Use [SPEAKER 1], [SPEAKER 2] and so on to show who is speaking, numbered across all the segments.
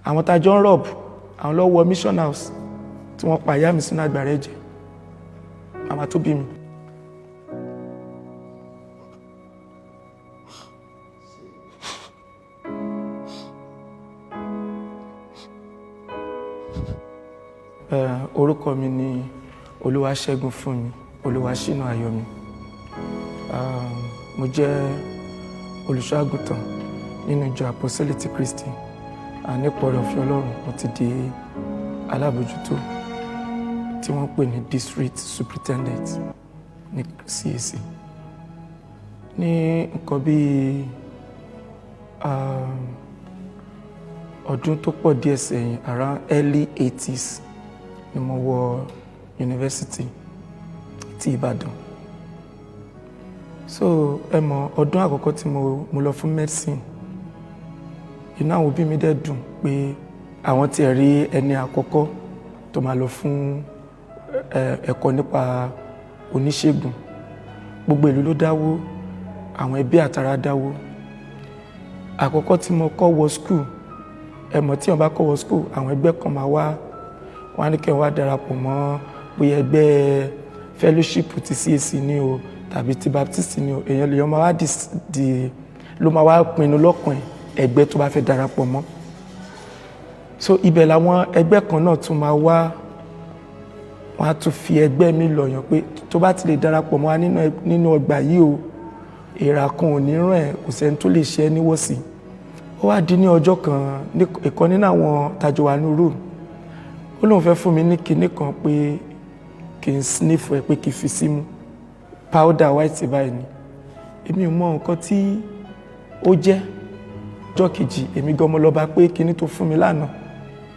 [SPEAKER 1] Àwọn tá a jọ ń rob, àwọn ló wọ mission house tí wọ́n pa ìyá mi sínú àgbàrá ẹ̀jẹ̀, màmá tó bí mi. Orúkọ mi ni Olúwaṣẹ́gun Fúnmi Olúwaṣínà Ayọ̀mí. Mo jẹ́ olùṣọ́-àgùntàn nínú ìjọ Àpọ́sítélì ti Kristi. Nípa oore ọ̀fẹ́ Ọlọ́run, mo ti di alábòjútó tí wọ́n ń pè ní district superintendent ní CAC. Ní nǹkan bí ọdún tó pọ̀ díẹ̀ sẹ́yìn, around early 80s, ni mo wọ yunifásitì ti Ìbàdàn. So ẹ mọ̀, ọdún àkọ́kọ́ tí mo lọ fún medicine, inú àwọn òbí mi dẹ̀ dùn pé àwọn tiẹ̀ rí ẹni àkọ́kọ́ tó máa lọ fún ẹ̀kọ́ nípa oníṣègùn. Gbogbo ìlú ló dáwó, àwọn ẹbí àtara dáwó. Àkọ́kọ́ tí mo kọ́ wọ school, ẹ mọ̀, tí wọ́n bá kọ́ wọ school, àwọn ẹgbẹ́ kan máa wá, wọ́n á ní kí wọ́n wá darapọ̀ mọ́, bóyá ẹgbẹ́ fellowship ti CAC ní o tàbí ti Baptist ní o. Èèyàn lèèyàn máa wá di ló máa wá pinnu lọ́kàn ẹgbẹ́ tó bá fẹ́ darapọ̀ mọ́. So ibẹ̀ làwọn ẹgbẹ́ kan náà tún máa wá, wọ́n á tún fi ẹgbẹ́ mi lọ̀yàn pé tó bá ti lè darapọ̀ mọ́ wa nínú ọgbà yìí o, èèrà kan ò ní ràn ẹ́, kò sẹ́ni tó lè ṣe ẹ́ níwọ̀sí. Ó wá di ní ọjọ́ kan, ní ìkan nínú àwọn tàjọ wà ní room, ó lóun fẹ́ fún mi ní kinní kan pé kí n sniff ẹ, pé kí n fi símú, powder white báyìí ni. Èmi ò mọ nǹkan tí ó jẹ́. Ọjọ́ kejì, èmi gan mo lọ bá pé kinní tó fún mi lánàá,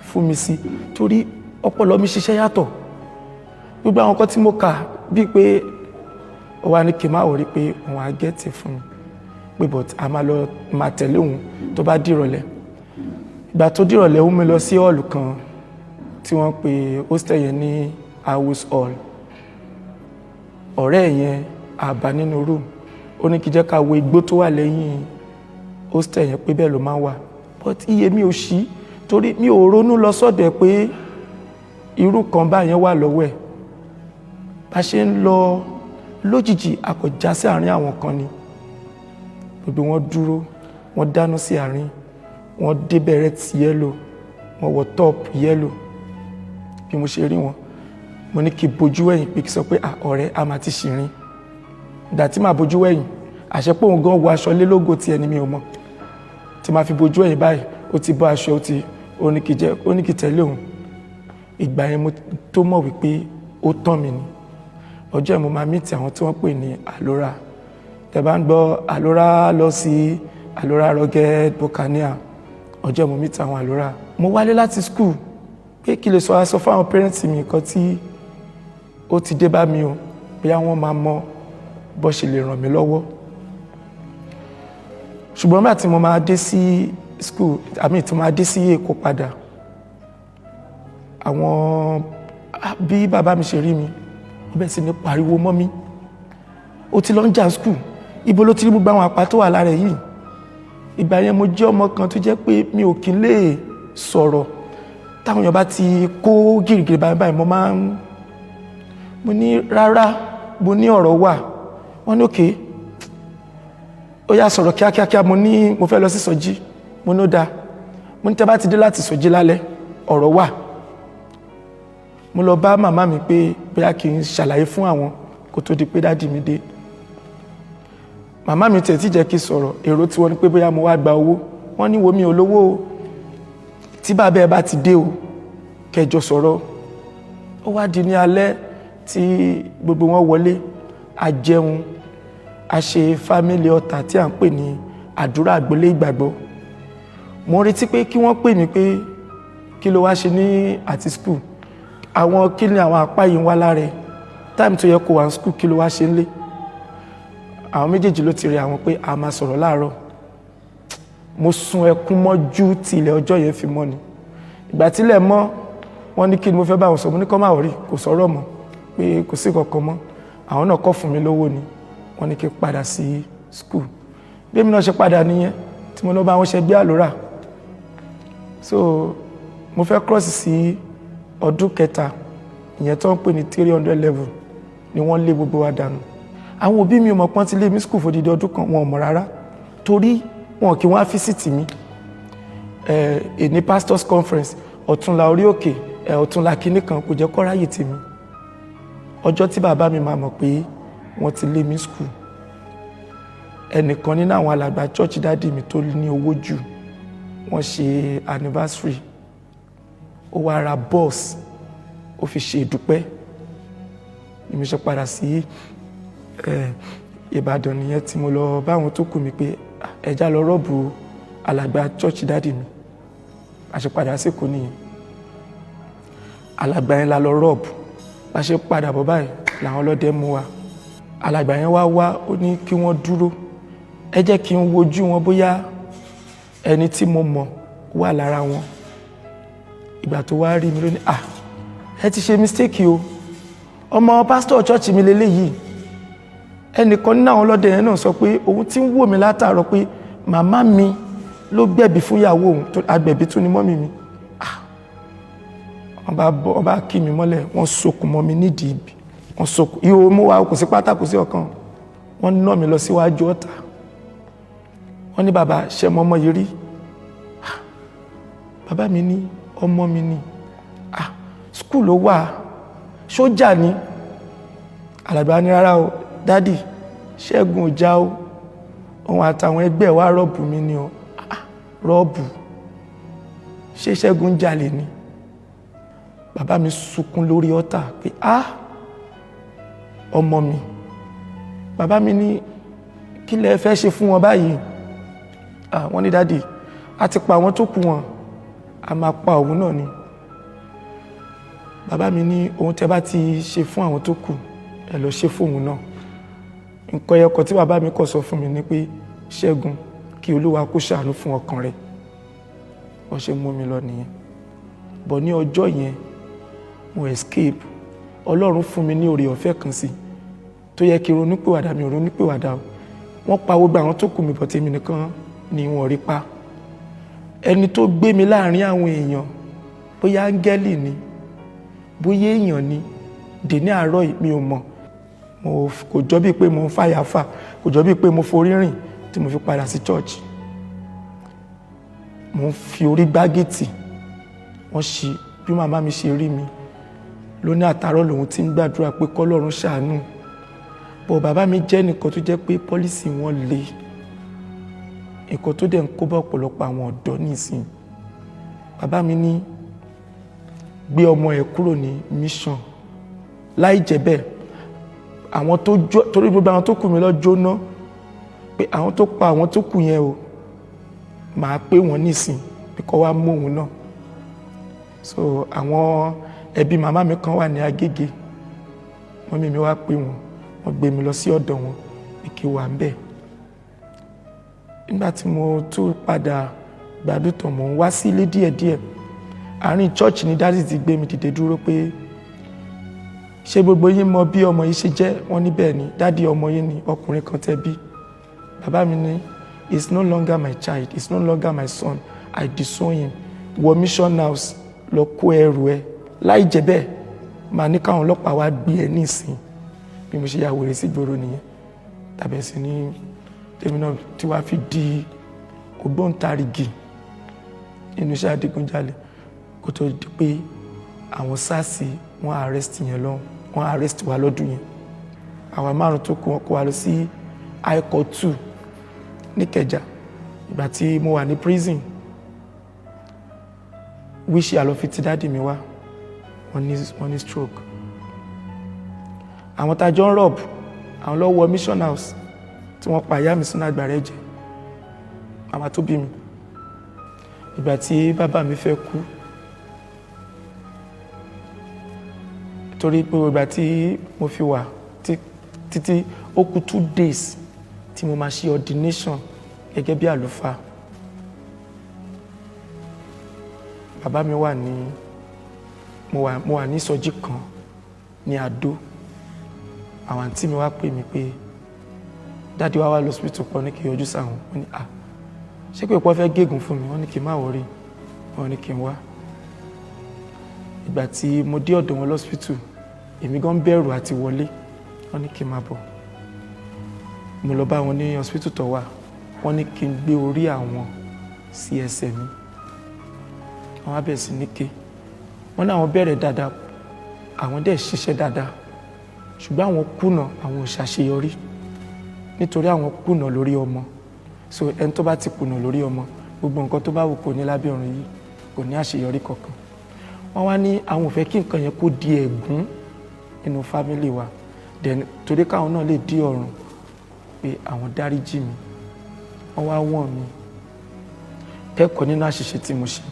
[SPEAKER 1] fún mi sí, torí ọpọlọ mi ṣiṣẹ́ yàtọ̀. Gbogbo àwọn nǹkan tí mo kà bíi pé ó wá ní kí n má worry, pé òun á get fún mi, pé but a máa lọ máa tẹ̀lé òun tó bá dìrọ̀lẹ́. Ìgbà tó dìrọ̀lẹ́, ó mú mi lọ sí hall kan tí wọ́n pe hostel yẹn ní House Hall. Ọ̀rẹ́ yẹn àbá nínú room, ó ní kí jẹ́ ká wo igbó tó wà lẹ́yìn hostel yẹn, pé bẹ́ẹ̀ ló máa ń wà. But iye mi ò ṣí, torí mi ò ronú lọ sọ́dọ̀ ẹ̀ pé irú kan báyẹn wà lọ́wọ́ ẹ̀. Bá ṣe ń lọ, lójijì, a kò já sí àárín àwọn kan ni. Gbogbo wọn dúró, wọ́n dáná sí àárín, wọ́n dé beret yellow, wọ́n wọ top yellow. Bí mo ṣe rí wọn, mo ní kí n bojú ẹ̀yìn pé kí sọ pé, "Ah, ọ̀rẹ́, a máa ti ṣìrìn." Ìgbà tí màá bojú ẹ̀yìn, àṣẹ pé òun gan wọ aṣọ lé lógo tiẹ̀ ni mi ò mọ̀. Tí màá fi bojú ẹ̀yìn báyìí, ó ti bọ́ aṣọ, ó ti ó ní kí jẹ́, ó ní kí tẹ̀lé òun. Ìgbà yẹn mo tó mọ̀ wípé ó tán mi ni. Ọjọ́ yẹn mo máa meet àwọn tí wọ́n pè ní Àlórà. Tẹ́ bá ń gbọ́ Àlórà lọ sí Àlórà Rugged Buccaneer, ọjọ́ yẹn mo meet àwọn Àlórà. Mo wálé láti school pé kí lè sọ aṣọ fún àwọn parents mi nǹkan tí ó ti dé bá mi o, bóyá wọ́n máa mọ bó ṣe lè ràn mí lọ́wọ́. Ṣùgbọ́n nígbà tí mo máa dé sí school, àmì tí mo máa dé sí Èkó padà, àwọn bí bàbá mi ṣe rí mi, wọ́n bẹ̀rẹ̀ sí ní pariwo mọ́ mi: "Ó ti lọ ń jà school, ibo ló ti rí gbogbo àwọn àpá tó wà lára ẹ̀ yìí?" Ìgbà yẹn, mo jẹ́ ọmọ kan tó jẹ́ pé mi ò kí ń lè sọ̀rọ̀. Táwọn èèyàn bá ti kó gìrìgìrì báyìí báyìí, mo máa ń, mo ní rárá, mo ní ọ̀rọ̀ wà. Wọ́n ní, "Okay, ó yá, sọ̀rọ̀ kíákíákíá." Mo ní mo fẹ́ lọ sí sọjí. Mo ní ó dáa. Mo ní tẹ́ bá ti dé láti sọjí lálẹ́, ọ̀rọ̀ wà. Mo lọ bá màmá mi pé bóyá kí n ṣàlàyé fún àwọn kó tó di pé daddy mi dé. Màmá mi tẹ̀ tí jẹ́ kí n sọ̀rọ̀. Èrò tí wọ́n ní pé bóyá mo wá gba owó. Wọ́n ní, "Wo, mi ò lówó o. Tí bàbá ẹ bá ti dé o, kẹjọ sọ̀rọ̀." Ó wá di ní alẹ́ tí gbogbo wọn wọlé, a jẹun, a ṣe family altar tí à ń pè ní àdúrà àgbélé ìgbàgbọ́. Mo ń retí pé kí wọ́n pè mí pé kí ló wá ṣe ní àti school, àwọn kí ni àwọn apá yìí ń wá lára ẹ̀, time tó yẹ kó wà ní school, kí ló wá ṣe ń lé. Àwọn méjèèjì ló ti rí àwọn pé a máa sọ̀rọ̀ láàárọ̀. Mo sun ẹkún mọ́jú tí ilẹ̀ ọjọ́ yẹn fi mọ́ ni. Ìgbà tílẹ̀ mọ́, wọ́n ní kí ni mo fẹ́ bá wọn sọ. Mo ní kọ́ máa rí, kò sọ̀rọ̀ mọ́, pé kò sí kankan mọ́. Àwọn náà kọ́ fún mi lówó ni, wọ́n ní kí n padà sí school. Bí èmi náà ṣe padà nìyẹn tí mo lọ bá wọn ṣe gbé Àlórà. So mo fẹ́ cross sí ọdún kẹta, ìyẹn tó ń pè ní 300 level, ni wọ́n lé gbogbo wa dànù. Àwọn òbí mi ò mọ̀ pọ́n ti lé mi school fòdìdí ọdún kan, wọn ò mọ̀ rárá, torí wọn kì í wọ́n á visit mi. Ẹ̀ ní pastors conference, ọ̀túnla orí òkè ẹ̀, ọ̀túnla kinní kan, kò jẹ́ kó ráyè tèmi. Ọjọ́ tí bàbá mi máa mọ̀ pé wọ́n ti lé mi school, ẹnìkan nínú àwọn alàgbà church daddy mi tó ní owó jù, wọ́n ṣe anniversary, ó wá ra bus, ó fi ṣe ìdúpẹ́. Ni mo ṣe padà sí Ìbàdàn nìyẹn, tí mo lọ báwọn tó kù mí pé ẹja lọ rob alàgbà church daddy mi. A ṣe padà sí Èkó nìyẹn. Alàgbà yẹn la lọ rob. Bá ṣe padà bọ̀ báyìí làwọn ọlọ́dẹ mú wa. Alàgbà yẹn wá wá, ó ní kí wọ́n dúró, ẹ jẹ́ kí n wojú wọn bóyá ẹni tí mo mọ̀ wà lára wọn. Ìgbà tó wá rí mi ló ní, "Ah, ẹ ti ṣe mistake o, ọmọ pásítọ̀ church mi lélẹ́yìí." Ẹnìkan nínú àwọn ọlọ́dẹ yẹn náà sọ pé òun ti ń wò mí látàárọ̀, pé màmá mi ló gbẹ̀bí fún ìyàwó òun, agbẹ̀bí tún ni mummy mi. Ah, wọ́n bá bọ́, wọ́n bá kí mi mọ́lẹ̀, wọ́n sokùn mọ́ mi nídìí ibi, wọ́n sokùn ihò mú wa, kò sí pátá, kò sí ọ̀kan. Wọ́n ná mi lọ síwájú ọ̀tá. Wọ́n ní, "Bàbá, ṣe mọ ọmọ yìí rí?" Ah, bàbá mi ní, "Ọmọ mi ni." "Ah, school ló wà, sójà ni." Alàgbà ní, "Rárá o, daddy, Ṣẹ́gun ò já o, òun àtàwọn ẹgbẹ́ wa rob mi ni o." Ah, rob? Ṣé Ṣẹ́gun jalè ni? Bàbá mi sunkún lórí ọ̀tà pé, "Ah, ọmọ mi." Bàbá mi ní, "Kí lẹ fẹ́ ṣe fún wọn báyìí?" Ah, wọ́n ní, "Daddy, a ti pa àwọn tó kù wọn, a máa pa òun náà ni." Bàbá mi ní, "Ohun tẹ́ bá ti ṣe fún àwọn tó kù, ẹ lọ ṣe fún òun náà." Nǹkan ẹyọkọ tí bàbá mi kọ̀ sọ fún mi ni pé, "Ṣẹ́gun, kí Olúwa kó ṣàánú fún ọkàn rẹ̀." Wọ́n ṣe mú mi lọ nìyẹn. Bọ̀ ní ọjọ́ yẹn, mo escape. Ọlọ́run fún mi ní oore ọ̀fẹ́ kan sí tó yẹ kí n ronúpìwàdà, mi ò ronúpìwàdà o. Wọ́n pa gbogbo àwọn tó kù mi, bọ̀ tèmi nìkan ni wọ́n rí pa. Ẹni tó gbé mi láàrin àwọn èèyàn, bóyá áńgẹ́lì ni, bóyá èèyàn ni, dè ní àárọ̀ yìí, mi ò mọ̀. Mo kò jọ bíi pé mo ń fàyà fà, kò jọ bíi pé mo forí rìn tí mo fi padà sí church. Mo ń fi orí gbá géètì, wọ́n ṣí. Bí màmá mi ṣe rí mi ló ní àtàárọ̀ lòun ti ń gbàdúrà pé kọ́lọ́run ṣàánú bọ̀. Bàbá mi jẹ́ nìkan tó jẹ́ pé policy wọn le, nǹkan tó dẹ̀ ń kó bá ọ̀pọ̀lọpọ̀ àwọn ọ̀dọ́ nísìn. Bàbá mi ní, "Gbé ọmọ ẹ̀ kúrò ní mission, láì jẹ́ bẹ́ẹ̀, àwọn tó jó torí gbogbo àwọn tó kù mí lọ jóná, pé àwọn tó pa àwọn tó kù yẹn o, màá pé wọ́n nísìn bí kò wá mú òun náà." So àwọn ẹbí màmá mi kan wà ní Agége. Mummy mi wá pé wọ́n, wọ́n gbé mi lọ sí ọ̀dọ̀ wọn pé kí wà ń bẹ̀. Nígbà tí mo tún padà gbádùn tán, mò ń wá sí ilé díẹ̀díẹ̀. Àárín church ni daddy ti gbé mi dìde dúró pé, "Ṣé gbogbo yín mọ bí ọmọ yìí ṣe jẹ́?" Wọ́n ní, "Bẹ́ẹ̀ ni, daddy, ọmọ yín ni, ọkùnrin kan tẹ́ bí." Bàbá mi ní, "It's no longer my child, it's no longer my son. I disown him. Wọ mission house lọ, kó ẹrù ẹ, láì jẹ́ bẹ́ẹ̀, màá ní káwọn ọlọ́pàá wá gbé ẹ nísìn." Bí mo ṣe ya wèrè sí ìgboro nìyẹn, tàbí sí ní tèmi náà tí wàá fi di ògbóǹtarìgì nínú iṣẹ́ adigunjalè, kó tó di pé àwọn SARS wọ́n arrest yẹn lọ. Wọ́n arrest wa lọ́dún yẹn. Àwa márùn tó kù, wọn kó wa lọ sí High Court 2 n'Íkẹjà. Ìgbà tí mo wà ní prison, wíṣí àlọ́ ti daddy mi wá, wọ́n ní stroke. Àwọn tá a jọ ń rob, àwọn lọ wọ mission house tí wọ́n pa ìyá mi sínú àgbàrá ẹ̀jẹ̀, màmá tó bí mi. Ìgbà tí bàbá mi fẹ́ kú, torí pé ìgbà tí mo fi wà títí ó kù 2 days tí mo máa ṣe ordination gẹ́gẹ́ bí àlùfáà, bàbá mi wà ní mo wà ní ìsọjí kan ní Àdó. Àwọn àǹtí mi wá pè mí pé daddy wá wá lọ hospital pọ̀, ní kí n yọjú sáwọn. Wọ́n ní, "À, ṣé pé pọ́ fẹ́ gégùn fún mi?" Wọ́n ní kí n má worry. Wọ́n ní kí n wá. Ìgbà tí mo dé ọ̀dọ̀ wọn lọ́sípítù, èmi gan bẹ̀rù àti wọlé. Wọ́n ní kí n máa bọ̀. Mo lọ bá wọn ní hospital tó wà. Wọ́n ní kí n gbé orí àwọn sí ẹsẹ̀ mi. Wọ́n wá bẹ̀rẹ̀ sí ní ké. Wọ́n ní àwọn bẹ̀rẹ̀ dáadáa, àwọn dẹ̀ ṣiṣẹ́ dáadáa, ṣùgbọ́n àwọn kùnà, àwọn ò ṣàṣeyọrí nítorí àwọn kùnà lórí ọmọ. So ẹni tó bá ti kùnà lórí ọmọ, gbogbo nǹkan tó bá wù kó ní lábẹ́ ọ̀run yìí, kò ní àṣeyọrí kankan. Wọ́n wá ní àwọn ò fẹ́ kí nǹkan yẹn kó di ẹ̀gún nínú family wa, then torí káwọn náà lè dí ọ̀run pé àwọn dáríjì mi. Wọ́n wá wọ̀n mi kẹ́kọ̀ọ́ nínú àṣìṣe tí mo ṣe.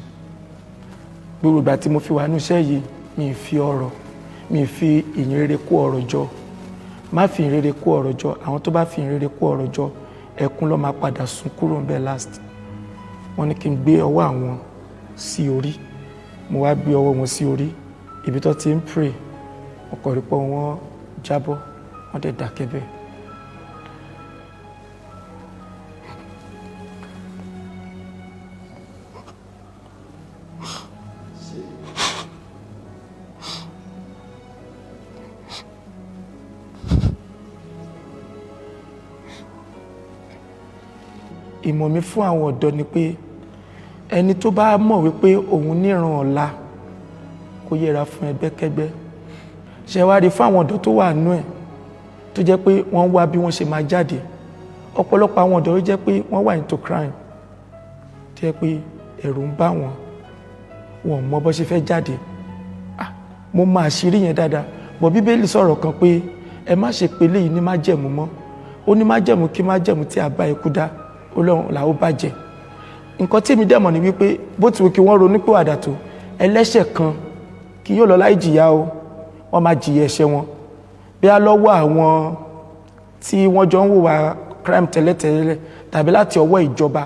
[SPEAKER 1] Gbogbo ìgbà tí mo fi wà nínú iṣẹ́ yìí, mi ì fi ọrọ̀, mi ì fi ìyìn rere kó ọrọ̀ jọ. Má fi ìyìn rere kó ọrọ̀ jọ. Àwọn tó bá fi ìyìn rere kó ọrọ̀ jọ, ẹkún ló máa padà sun kúrò ńbẹ̀ last. Wọ́n ní kí n gbé ọwọ́ àwọn sí orí. Mo wá gbé ọwọ́ wọn sí orí ibi tó ti ń pray. Ọkọ̀ rí pé wọ́n jábọ́, wọ́n dẹ̀ dákẹ́ bẹ́ẹ̀. Ìmọ̀ mi fún àwọn ọ̀dọ́ ni pé ẹni tó bá mọ̀ wípé òun níran ọ̀la, kó yẹra fún ẹgbẹ́kẹ́gbẹ́. Ṣe wá rí fún àwọn ọ̀dọ́ tó wà nú ẹ̀, tó jẹ́ pé wọ́n wá bí wọ́n ṣe máa jáde, ọ̀pọ̀lọpọ̀ àwọn ọ̀dọ́ ló jẹ́ pé wọ́n wà into crime, tó jẹ́ pé ẹ̀rù ń bá wọn, wọn ò mọ bó ṣe fẹ́ jáde. Ah, mo mọ àṣírí yẹn dáadáa bọ̀. Bíbélì sọ̀rọ̀ kan pé ẹ má ṣe pé léyìí ní májẹ̀mú mọ́. Ó ní májẹ̀mú kí májẹ̀mú tí a bá ikú dá, Ọlọ́run là ó bàjẹ́. Nǹkan tí èmi dẹ̀ mọ̀ ni wípé bó ti wù kí wọ́n ronú pìwàdà tó, ẹlẹ́ṣẹ̀ kan kì yóò lọ láì jìyà o. Wọ́n máa jìyà ẹ̀ṣẹ̀ wọn, bí a lọ́wọ́ àwọn tí wọ́n jọ ń hùwà crime tẹ́lẹ̀tẹ́lẹ̀ tàbí láti ọwọ́ ìjọba.